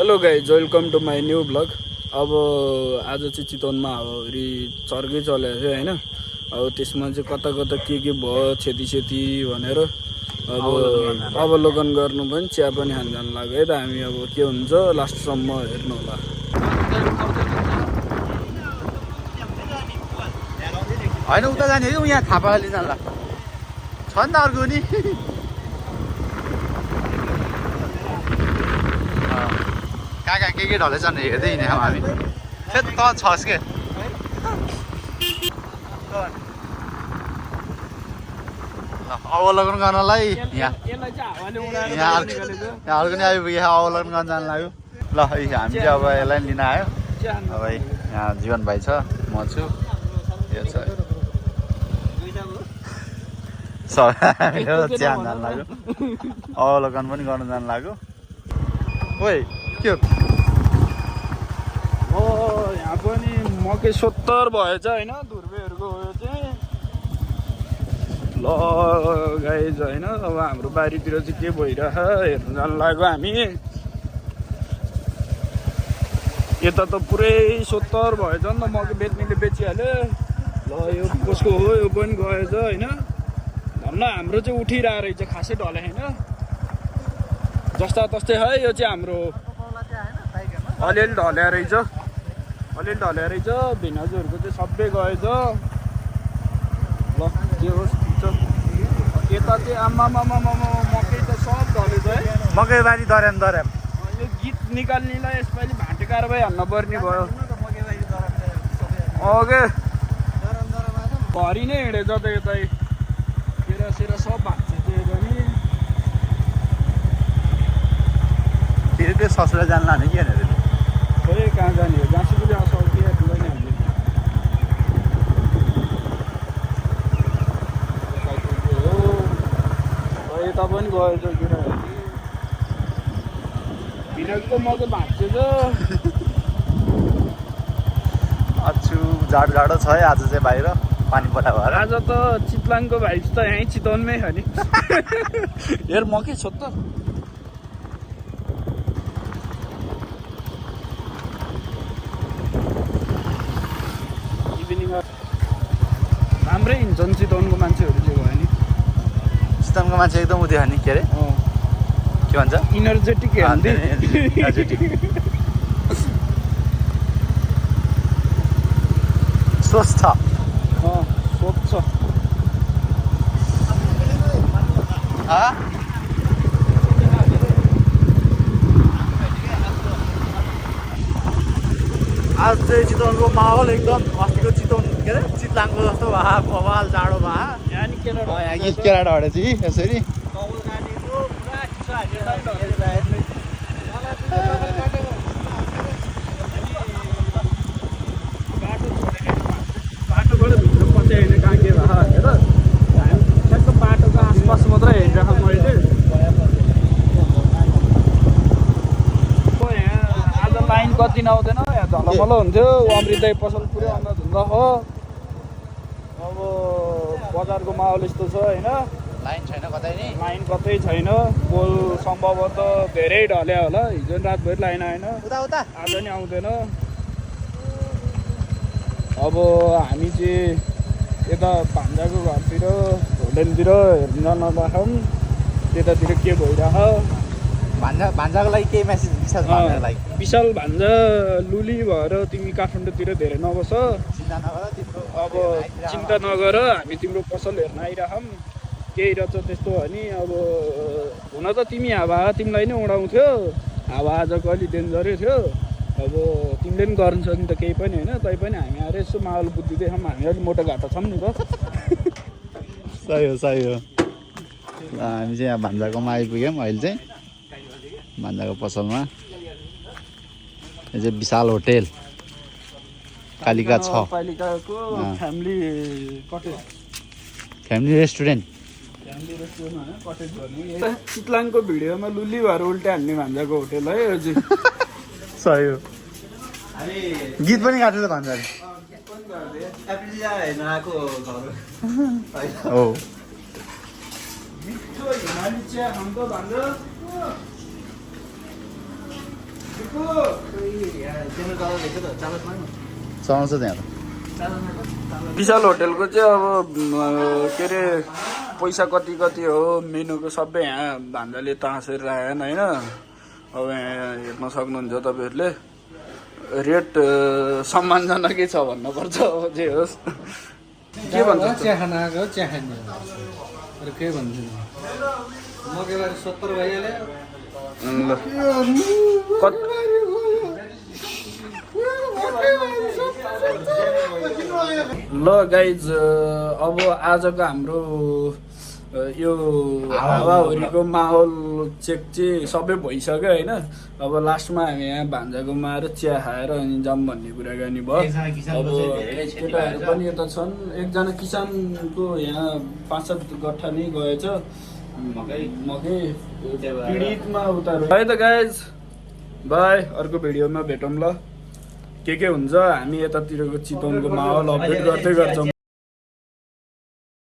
Hello guys, welcome to my new blog. अब आज चाहिँ चितवनमा हावाहुरी चर्कै चलेको थियो होइन। अब त्यसमा चाहिँ कता कता के भयो क्षति भनेर अब अवलोकन गर्नु पनि चिया पनि खान जानु लाग्यो है त हामी। अब के हुन्छ लास्टसम्म हेर्नु होला। होइन उता जाने हो यहाँ थापाले जान्ला छ नि त अर्को नि कहाँ कहाँ के ढले जाने हेर्दै हिँड्यौँ हामी। फेरि त छस् के अवलोकन गर्नलाई यहाँ अर्को नि आइपुग्यो अवलोकन गर्न जानु लाग्यो। ल हामी चाहिँ अब यसलाई लिन आयो। अब यहाँ जीवन भाइ छ, म छु, यो छ चिया जानु लाग्यो, अवलोकन पनि गर्न जानु लाग्यो। ओइ के हो यहाँ पनि मकै 70 भएछ होइन धुर्बेहरूको उयो चाहिँ। ल गाइज होइन अब हाम्रो बारीतिर चाहिँ के भइरह हेर्नु जानु लाग्यो हामी। यता त पुरै 70 भएछ नि त, मकै बेच्नेले बेचिहाल्यो। ल यो कसको हो, यो पनि गएछ होइन। धन्न हाम्रो चाहिँ उठिरहेको रहेछ, खासै ढले होइन, जस्ता तस्तै है। यो चाहिँ हाम्रो अलिअलि ढल्या रहेछ, भिनाजुहरूको चाहिँ सबै गएछ। ल के होस् ठिक छ। यता चाहिँ आमामा मकै त सब ढलेछ है। मकै बारी दर्याम यो गीत निकाल्नेलाई यसपालि भाटे कारबाही हाल्न पर्ने भयो। अघि भरि नै हिँडेछ त यतै, तेरा सब भाँच्छ त्यो पनि। फेरि त्यो ससुरा जानु लाने कि होइन खोइ कहाँ जाने हो, जहाँसुकै आउँछ कि ठुलै नै हामीले। हो यता पनि गएछ केटाहरू, भिनाजको मकै भाँच्छ। अछु जाडो छ है आज चाहिँ बाहिर पानी परा भएर। आज त चितलाङको भाइस त यहीँ चितवनमै हो नि। हेर मकै छ त। राम्रै हिँड्छन् चितवनको मान्छेहरू चाहिँ भयो नि। चितवनको मान्छे एकदम उयो नि के अरे के भन्छ इनर्जेटिक स्वस्थ स्वच्छ। आज चाहिँ चितवनको माहौल एकदम अस्तिको चितवन के अरे चितलाङको जस्तो भयो, बवाल जाडो भयो। यहाँ केरा ढडेछ कि यसरी। बाटोबाट भित्र पसे होइन कहाँ के भयो भनेर हामी ठ्याक्क बाटोको आसपास मात्रै हेरिरहेको मैले। यहाँ आज लाइन कति नआउँदैन, यहाँ झलमल हुन्थ्यो। अमृतदाई पसल पुरै अन्धधुन्द हो। अब बजारको माहौल यस्तो छ होइन, लाइन छैन कतै नि, लाइन कतै छैन। पोल सम्भवतः धेरै ढल्या होला, हिजो रातभरि लाइन आएन, आज नि आउँदैन। अब हामी चाहिँ यता भान्जाको घरतिर होटेलतिर हेर्नु जान लाग्छौँ, त्यतातिर के भइरह। भान्जाको लागि केही मेसेज विशाल भान्जा लुली भएर तिमी काठमाडौँतिर धेरै नबस, अब चिन्ता नगर, हामी तिम्रो पसल हेर्न आइरहौँ। केही रहेछ त्यस्तो हो नि। अब हुन त तिमी हावा तिमीलाई नै उडाउँथ्यो, हावा आजको अलिक डेन्जरै थियो। अब तिमीले पनि गर्नु सक्ने त केही पनि होइन, तै पनि हामी आएर यसो माहौल बुद्धि देखाऊँ, हामी अलिक मोटो घाटा छौँ नि त। सही हो हामी चाहिँ यहाँ भान्जाकोमा आइपुग्यौँ। अहिले चाहिँ भान्जाको पसलमा यो चाहिँ विशाल होटेल कालिका 6 पालिकाको फ्यामिली रेस्टुरेन्ट। चितलाङको भिडियोमा लुली भएर उल्टा हान्ने भान्जाको होटेल है यो चाहिँ। सही हो, गीत पनि गाएको छ भान्जाले। हो मिठो हिमाली चिया खान्छ भान्जा। चलाउँछ त्यहाँ त विशाल होटेलको चाहिँ अब के अरे पैसा कति कति हो मेनुको सबै यहाँ भान्जाले तासेर राखेन होइन। अब यहाँ हेर्न सक्नुहुन्छ तपाईँहरूले रेट सम्मानजनकै छ भन्नुपर्छ अब जे होस्। के भन्छ चिया खान आएको चिया खाने अरू केही भन्छु मकैबारी 70 भइहाल्यो ल गाइज अब आजको हाम्रो यो हावाहुरीको माहौल चेक चाहिँ सबै भइसक्यो होइन। अब लास्टमा हामी यहाँ भान्जाकोमा आएर चिया खाएर अनि जाऊँ भन्ने कुराकानी भयो। अब केटाहरू पनि यता छन्, एकजना किसानको यहाँ 5-7 गट्ठा नै गएछ मकै पीडितमा उतार है त गाइज। बाई, अर्को भिडियोमा भेटौँ ल। के हुन्छ हामी यतातिरको चितवनको माहौल अपडेट गर्दै गर्छौँ।